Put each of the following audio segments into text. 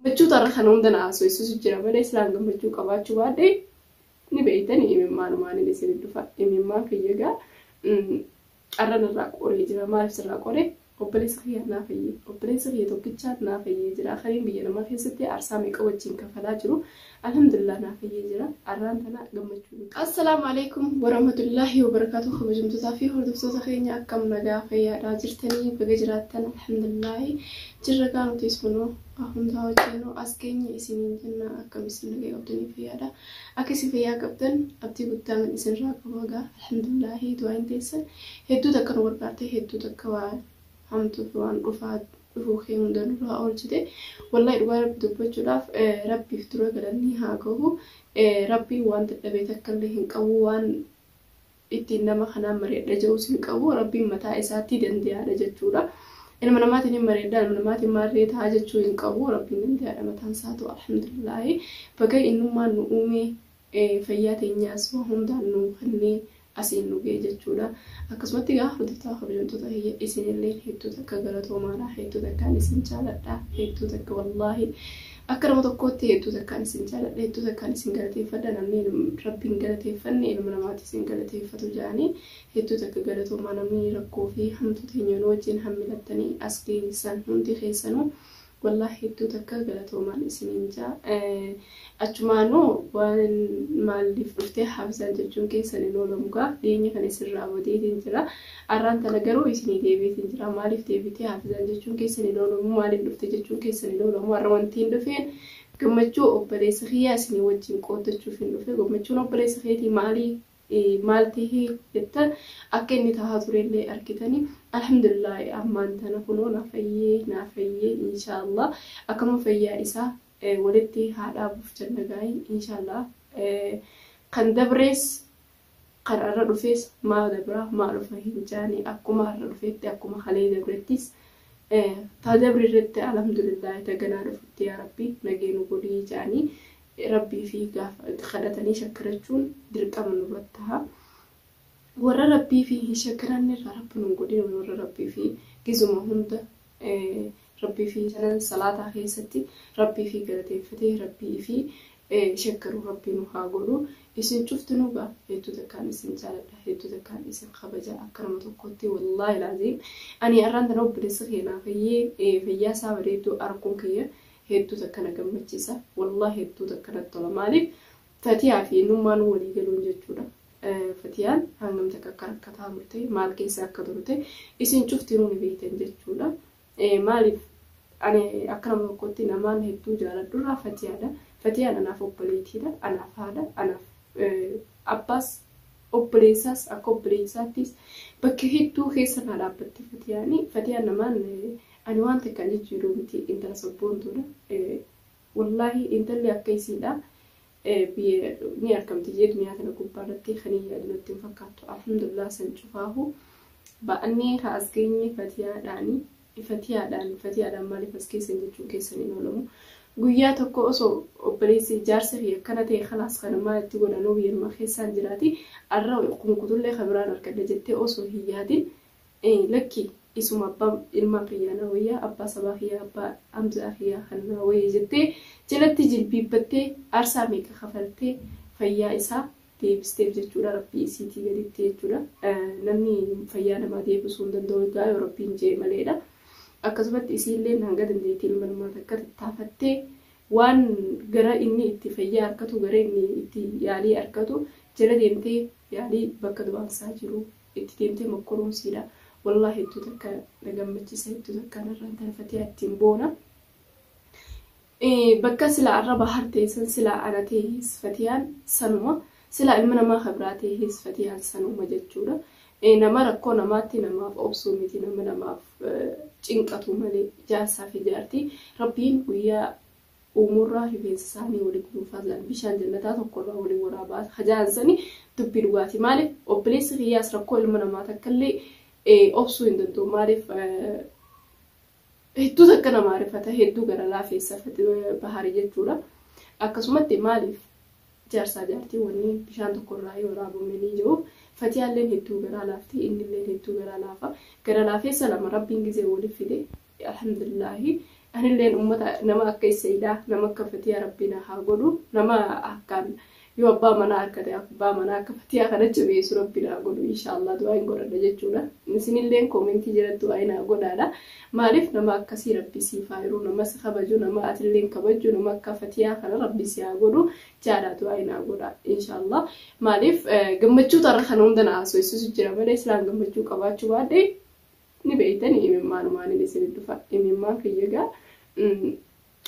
Gammachuu tarra kana hunda na haasofsiisu jira malee silaan gammachuu qabaachuu baadhee ni beeytanii imimmaan isin dhufa. Imimmaan kiyya gaa arran irraa qoree jira. Maaliif sirraa qoree? Obboleessa kiyya naa fayyee. Obboleessa kiyya tokkichaa naa fayyee jira. Kaniin biyya namaa keessatti aarsaa meeqa wajjin kafalaa jiru. Alhamdulillah naa fayyee jira. Arraan tana gammachuu. Assalaamu alaikum warahmatullaahi wabarakaatuh. Kabajamtootaa fi hordoftoota keenya, akkam nagaa fayyaadhaa jirtanii? Baga jiraattan. Alhamdulillaahi jirra gaa, nutis kunoo hundaa wajjinuu as geenye isiniin jenna. Akkam isin, nagaa qabdanii fayyaadha? Akka isin fayyaa qabdan abdii guddaan isinirraa qaba gaa. Alhamdulillaahi, du'aan teessan hedduu takka nu gargaarte, hedduu takka waa hamtuu fi waan dhufaa dhufuu kee hunda nurraa oolchite. Wallahi dhugaa Rabbi dubbachuudhaaf, Rabbiif dura galanni haa gahu. Rabbiin waan dadhabee takka illee hin qabu, waan ittiin nama kanaan mari'adha jedhus hin qabu. Rabbiin mataa isaatti danda'aadha jechuudha. Ilma namaatiin hin mari'adha, ilma namaatiin maarree ta'a jechuu hin qabu. Rabbiin danda'aadha mataan isaatu. Alhamdulillaahi, baga innummaan nu uume, fayyaa teenyaas waa hundaan nu kennee asiin nu ga'e jechuudha. Akkasumatti egaa hordoftoota kabajamtoota kiyya, isinillee hedduu takka galatoomaadha. Hedduu takkaan isin jaaladha. Hedduu takka, wallaahi, akka nama tokkootti hedduu takkaan isin jaaladha. Hedduu takkaan isin galateeffadha. Namni Rabbiin galateeffanne ilma namaati isin galateeffatu jedhanii, hedduu takka galatoomaa. Namni rakkoo fi hamtuu teenya nu wajjin hammilattanii as geessan hundi keessanuu wallaahi hedduu takka galatoomaan isiniin jaa. Achumaanuu waan maaliif dhuftee Hafizaan jechuun keessan hin oolamu gaa. Dhiyeenya kana isinirraa badeetiin jira. Arraan tana garuu isinii deebiitiin jira. Maaliif deebitee Hafizaan jechuun keessan hin oolamu, maaliif dhufte jechuun keessan hin oolamu. Har'a wanti hin dhufeen gammachuu obboleessa kiyyaa isinii wajjin qooddachuuf hin dhufe. Gammachuun obboleessa keetii maalii, maal tahee jettan, akka inni tahaa turellee argitanii. Alhamdulillah, ammaan tana kunoo naa fayyee, naa fayyee. Inshaallah akkama fayyaa isaa walitti haa dhaabuuf jenna gaa'ii. Inshaallah kan dabrees kan irra dhufees maa dabraa maa dhufa hin jaane. Akkuma har'a dhufeetti, akkuma kalee dabrettis, ta dabri irratti alhamdulillah, ta ganaa dhufutti yaa Rabbi nageenu godhii jaanii Rabbii fi gaafa kadhatanii shakkarachuun dirqama nurratti taha. Warra Rabbii fi hin shakkaranne irraa Rabbi nun godhin. Warra Rabbii fi gizuma hunda Rabbii fi sanan salaataa keessatti Rabbii fi galateeffatee Rabbii fi shakkaruu Rabbii nu haa godhu. Isin cuftinuu gaa hedduu takkaan isin jaaladha, hedduu takkaan isin kabaja akka nama tokkotti. Wallaahi laaziim, ani har'aan tana obboleessa keenyaa fayyee, fayyaa isaa bareedduu arguun kiyya hedduu takka na gammachiisa. Wallaahi hedduu takka natti tola. Maaliif? Fatiyaa fi innummaan walii galuun jechuudha. Fatiyaan hangam takka akka rakkataa turte, maal keessa akka turte isin cuftinuu ni beektan jechuudha. Maaliif? Ani akka nama tokkotti namaan hedduu jaaladhurraa Fatiyaadha. Fatiyaan anaaf obboleettiidha, anaaf haadha, anaaf abbaas obboleessaas, akka obboleessaattis bakka hedduu keessa naa dhaabbatti Fatiyaani. Fatiyaan namaan ani waan takkaan jijjiiruu miti, intala sabboontuudha. Wallaahi intalli akka isiidha biyya ni argamti jee duniyaa tana gubbaa irratti kan hin yaadu natti hin fakkaattu. Alhamdulillah, san cufaahu ba'annee haa as geenye Fatiyaadhaani. Fatiyaadhaan, Fatiyaadhaan maaliif as geessan jechuun keessan hin oolamu. Guyyaa tokko osoo obboleessi jaarsa kiyya akkana ta'e, khalaas kana maal itti godhanuu, biyya namaa keessaan jiraati, arra kunkutullee kan biraan argadha jettee osoo hin yaadin, lakki, isuma abbaa ilmaan kiyyaa naa wayyaa, abbaa sabaa kiyyaa, abbaa Hamzaa kiyyaa kan naa wayya jettee jalatti jilbiibbattee aarsaa meeqa kafaltee fayyaa isaa deebisteef jechuudha, Rabbii isiitii gaditti jechuudha. Namni fayyaa namaa deebisuu hin danda'u egaa yoo Rabbiin jee maleedha. Akkasumatti isiilleen hanga dandeettii ilma namaa takka tattaafattee waan gara inni itti fayyaa argatu, gara inni itti yaalii argatu jala deemtee, yaalii bakka du'aansaa jiru itti deemtee mokkoruun siidha. Wallaahi hedduu takka na gammachiisa, hedduu takka narraan tanfatee ittiin boona. Bakka silaa arraba harteessan silaa ana ta'ees Fatiyaan sanuma, silaa ilma namaa kan biraa ta'ees Fatiyaan sanuma jechuudha. Nama rakkoo namaatti namaaf obsuu miti, nama namaaf cinqatu malee. Jaarsaa fi jaartii Rabbiin guyyaa uumurraa rifeensa isaanii walii guduunfaa jiran, bishaan jannataa tokkorraa walii waraabaa hajaansanii dubbii dhugaati. Maaliif? Obboleessi kiyyaas rakkoo ilma namaa takkallee obsuu hin danda'u. Maaliif? Hedduu takka namaa rifata, hedduu gara laafeessa Baharii jechuudha. Akkasumatti maaliif jaarsaa jaartii wanni bishaan tokkorraa yoo waraabamanii jiru, Fatiyaalleen hedduu garaa laafti, innilleen hedduu garaa laafa. Gara laafeessa lama Rabbiin gizee waliif fide, alhamdulillaahi. Anilleen uummata nama akka Isseedaa, nama akka Fatiyaa Rabbiin haa godhu, nama akkaan yoo abbaa manaa argate abbaa manaa akka Fatiyaa kana jabeessu Rabbiin haa godhu, inshaallah du'aa hin godhadha jechuudha. Isinilleen koomentii jalatti du'aa hin haa godhaadha. Maaliif nama akkasii Rabbi siif haa jiru, nama si kabaju, nama atilleen kabaju, nama akka Fatiyaa kana Rabbi si haa godhu jaadha, du'aa hin haa godha inshaallah. Maaliif gammachuu tarra kana hunda na haasofsiisu jira malee silaan gammachuu qabaachuu baadhee ni beeytanii imimmaan isin dhufa. Imimmaan kiyya gaa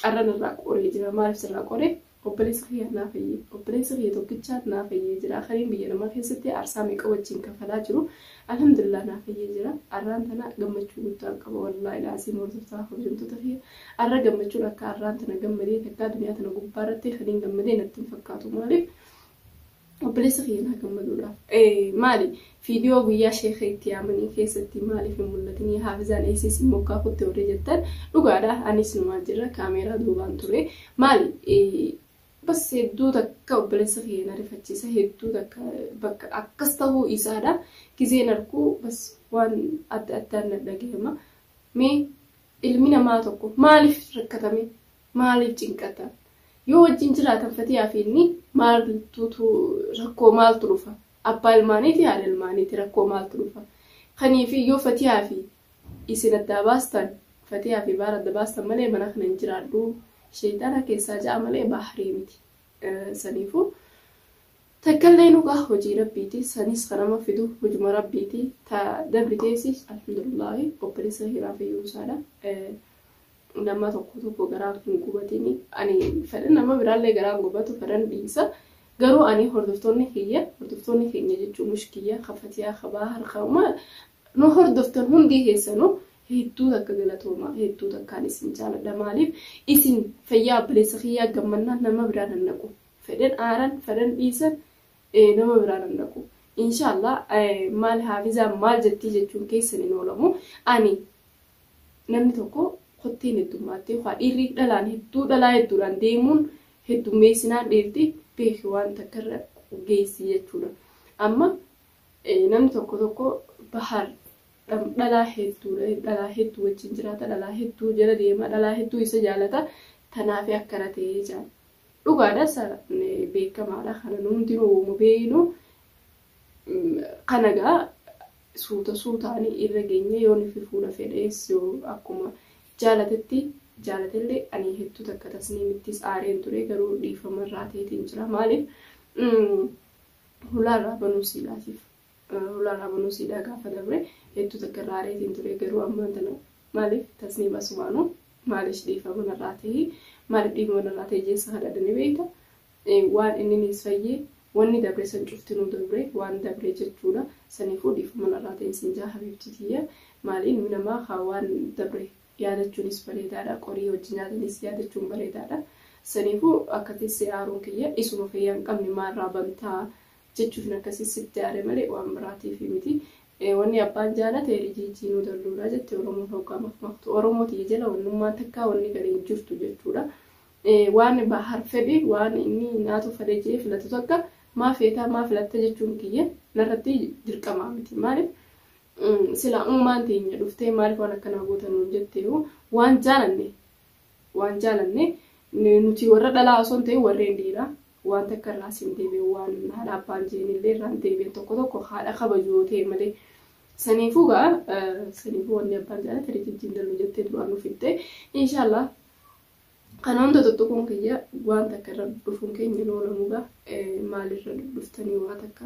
arran irraa qoree jira. Maaliif sirraa qoree? Obboleessa kiyya naa fayyee, obboleessa kiyya tokkichaa naa fayyee jira. Kaniin biyya namaa keessatti aarsaa meeqa wajjin kafalaa jiru, alhamdulillah naa fayyee jira. Arraan tana gammachuu guddaan qaba, wallaahi laasiin. Hordoftaa kabajamtoota kiyya, arra gammachuun akka arraan tana gammadee takkaa duniyaa tana gubbaa irratti kaniin gammadee natti hin fakkaatu. Maaliif? Obboleessa kiyya naa gammaduudhaaf. Maali viidiyoo guyyaa sheekha itti yaamanii keessatti maaliif hin mul'atinii, haafizaan eessiis moggaa kutte warri jettan, dhugaadha, anis numaa jira, kaameeraa duubaan ture. Maali bas hedduu takka obboleessa kiyya na rifachiisa, hedduu takka bakka akkas ta'uu isaadha. Gizeen arguu bas waan adda addaan na dhagahama. Mee ilmi namaa tokko maaliif rakkatame, maaliif cinqata? Yoo wajjin jiraatan Fatiyaa fi inni maaltutu rakkoo, maaltu dhufa? Abbaa ilmaaniiti, haadha ilmaaniiti, rakkoo maaltu dhufa? Kaniifi yoo Fatiyaa fi isin addaa baastan, Fatiyaa fi Baara adda baastan malee mana kana hin jiraadhu, sheexana keessaa ja'a malee baharii miti. Saniifuu takkallee nugaa hojii Rabbiiti, sanis kan nama fidu hojuma Rabbiiti. Ta dabriteesis alhamdulillahi obboleessa hiraa fayyuu isaadha. Nama tokko tokko garaa hin gubatini. Ani fedhan nama biraallee garaa hin gubatu, fedhan dhiisa. Garuu ani hordoftoonni kiyya, hordoftoonni keenya jechuun mushkiyya kafatiyaa kabaa harkauma nu hordoftan hundi keessanuu hedduu takka galatooma, hedduu takkaan isin jaaladha. Maaliif isin fayyaa obboleessa kiyyaa gammannaan nama biraa nannaqu, fedhan aaran, fedhan dhiisan, nama biraa nannaqu. Inshaallah maal haafizaan maal jettii jechuun keessan hin oolamu. Ani namni tokko kotteen heddummaatti waa dhiirri dhalaan hedduu dhalaa hedduudhaan deemuun heddummeessinaan dhiirti beeki waan takka irra geessi jechuudha. Amma namni tokko tokko Bahar dhalaa hedduudha, dhalaa hedduu wajjin jiraata, dhalaa hedduu jala deema, dhalaa hedduu isa jaalata, tanaaf akkana ta'ee jira. Dhugaadha, beekamaadha, kana hundinuu beeynu. Kana gaa suuta suutaan irra geenye yoo nufi fuula fedhees yoo akkuma jaalatetti jaalatellee, ani hedduu takka Tasniimittis aareen ture, garuu dhiifama irraa ta'eetiin jira. Maaliif hulaarraa banuu siidhaatiif, hulaarraa banuu siidhaa gaafa dabre hedduu takka irraa aareetiin ture. Garuu ammaan tana maaliif Tasniim asumaanuu maaliif dhiifama narraa ta'e, maaliif dhiifama narraa ta'e jeessa kadhadhanii beekta. Waan inni nis fayyee wanni dabre san cuftinuu dabre waan dabre jechuudha. Saniifuu dhiifama narraa ta'e sin jaa, habiibti tiyya. Maaliin ilmi namaa haa waan dabre yaadachuunis bareedaadha, qorii wajjin nyaatanis yaadachuun bareedaadha. Saniifuu akkasitti aaruun kiyya isuma fayyaa hin qabne maalirraa bantaa jechuuf akkasii sitti aare malee waan biraatiif miti. Wanni abbaan jaalate rijiijiinuu dalluudha jette Oromoon hoggaa makmaktu. Oromoo tiyya jala wannummaan takkaa wanni gadi hin jirtu jechuudha. Waan Bahar fedhe, waan inni naatu fedhe jee filatu takka maa feetaa, maa filatta jechuun kiyya narratti dirqamaa miti. Maaliif sila uumaan teenya dhuftee maaliif waan akkanaa gootan nuun jettee, waan jaalanne, waan jaalanne nuti warra dhalaa osoo hin ta'in warreen dhiiraa waan takka irraa siin deebi'e, waan haadha abbaan jeenillee irraan deebi'e tokko tokko haadha kabaju yoo ta'e malee. Saniifuu gaa saniifuu wanni abbaan jaalate rijijjiin dallu jettee duraan nu fixxe. Inshaallah kana hunda tuttuquun kiyya waan takka irra dhufuun keenya hin oolamu. Gaa maalirra dhuftanii waa takka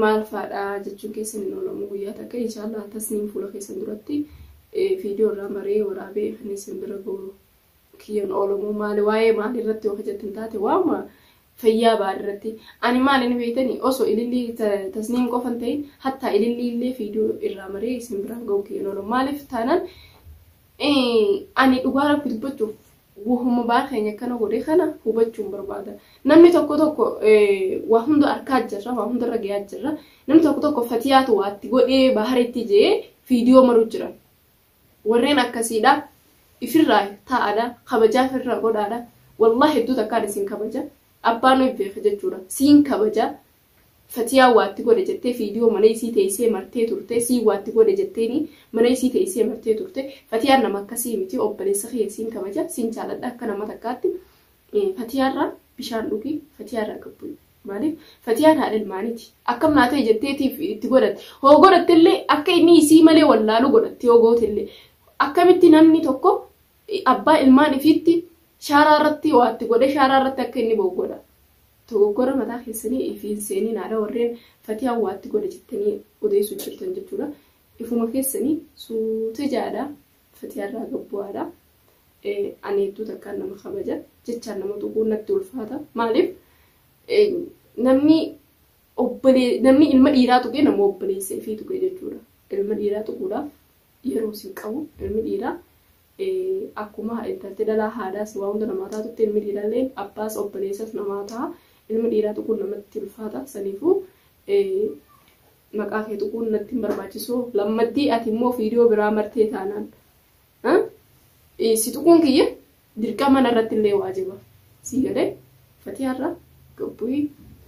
maal faadhaa jechuun keessan hin oolamu. Guyyaa takka inshaallah Tasniin fuula keessan duratti viidiyoo irraa maree waraabee kan isin bira gahu kiyyan oolamu. Maali waa'ee maalii irratti yoo jettan taate, waama fayyaa Baar irratti. Ani maali ni beektanii, osoo ilillii Tasniin qofan ta'in hattaa ilillii illee viidiyoo irraa maree isin biraan gahu kiyyan oolamu. Maaliif taanaan ani dhugaa Rabbi dubbachuuf wahuma Baar keenya akkana godhe kana hubachuun barbaada. Namni tokko tokko waa hunda arkaa jirra, waa hunda irra gahaa jirra. Namni tokko tokko Fatiyaatu waatti godhee Baharitti jee viidiyoo maru jira. Warreen akkasiidha. Ifirraa taa'aadha. Kabajaa ifirraa godhaadha. Wallahi hedduu takkaan isin kabaja. Abbaan nuyi beeka jechuudha. Siin kabaja. Fatiyaa waatti godhe jettee viidiyoo mana isii teessee martee turte, sii waatti godhe jetteeni mana isii teessee martee turte. Fatiyaan nama akkasii miti, obboleessa kiyya siin kabaja, siin jaaladha akka nama takkaatti. Fatiyaarraa bishaan dhugi, fatiyaarraa gabbu. Maaliif fatiyaan haadha ilmaaniiti. Akkam naa ta'e jetteetiif itti godhatte. Hoo godhatte illee akka inni isii malee wallaalu godhatte yoo goote illee. Akkamitti namni tokko abbaa ilmaan ifiitti shaaraa irratti waatti godhe shaaraa irratti akka inni ba'u godha. Dogoggora mataa keessanii ifiin seeniin haadha warreen fatiyaan waatti godhe jettanii odeessuu jirtan jechuudha. Ifuma keessanii suuta jaadha. Fatiyaarraa gabbu'aadha. Ani hedduu takkaan nama kabaja. Jechaan nama tuquun natti ulfaata. Maaliif namni obbolee namni ilma dhiiraa tuqee nama obboleessa ifii tuqee jechuudha. Ilma dhiiraa tuquudhaaf yeroo sin qabu ilmi dhiiraa akkuma intalti dhalaa haadhaas waa hunda namaa taatutti ilmi dhiiraallee abbaas obboleessas namaa ta'a. Ilmi dhiiraa tuquun namatti ulfaata. Saniifuu maqaa kee tuquun natti hin barbaachisu. Lammaddii ati immoo viidiyoo biraa martee taanaan si tuquun kiyya dirqama narratti illee waajiba. Sii galee fatiyaarraa gabbu'ii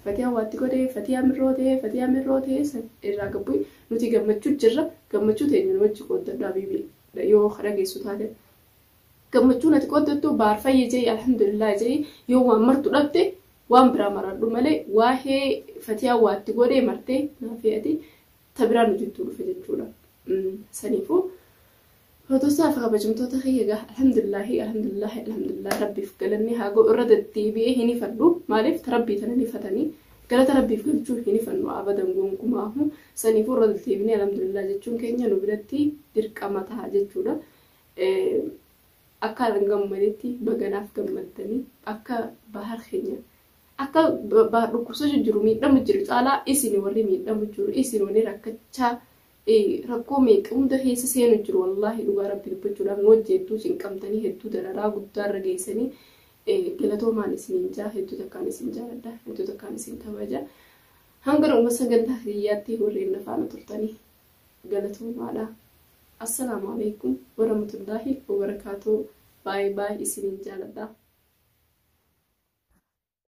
fatiyaa waatti godhee fatiyaa mirroo ta'ee fatiyaa mirroo ta'ee irraa gabbu'ii nuti gammachuu jirra gammachuu teenya nu wajji qooddadhu habiibii yoo dhageessu taate. Gammachuun ati qooddattu baarfayye jee alhamdulillah jee yoo waan martu dhabde waan biraa maradhu malee waa'ee fatiyaa waatti godhee martee naafii ati ta biraa nu jidduu dhufe jechuudha. Saniifuu hordoftoota fi kabajamtoota kiyya egaa alhamdulillahi alhamdulillahi alhamdulillah rabbiif galanni haa ga'u irra deddeebi'ee hin ifadhu maaliif rabbii tana hin ifatanii galata rabbiif galchuu hin ifannu abadan gonkumaahu saniifuu irra deddeebinee alhamdulillah jechuun keenya nu biratti dirqama ta'a jechuudha. Akka gammadetti baganaaf gammaddanii akka bahar keenya akka bahar dhukkubsachuu jiru miidhamu jiru caalaa isin warri miidhamu jiru isin warri rakkachaa rakkoo meeqa hunda keessa seenu jiru wallaahi dhugaa rabbi dubbachuudhaaf nu hojii hedduu cinqamtanii hedduu dararaa guddaa irra geessanii galatoomaan isiniin jaa hedduu takkaan isin jaaladha hedduu takkaan isin kabaja hanga dhuma sagantaa hiyyaatti warreen na faana turtanii galatoomaadha. Assalaamu alaikum warahmatullaahi wabarakaatuh. Baay'ee baay'ee isiniin jaaladha.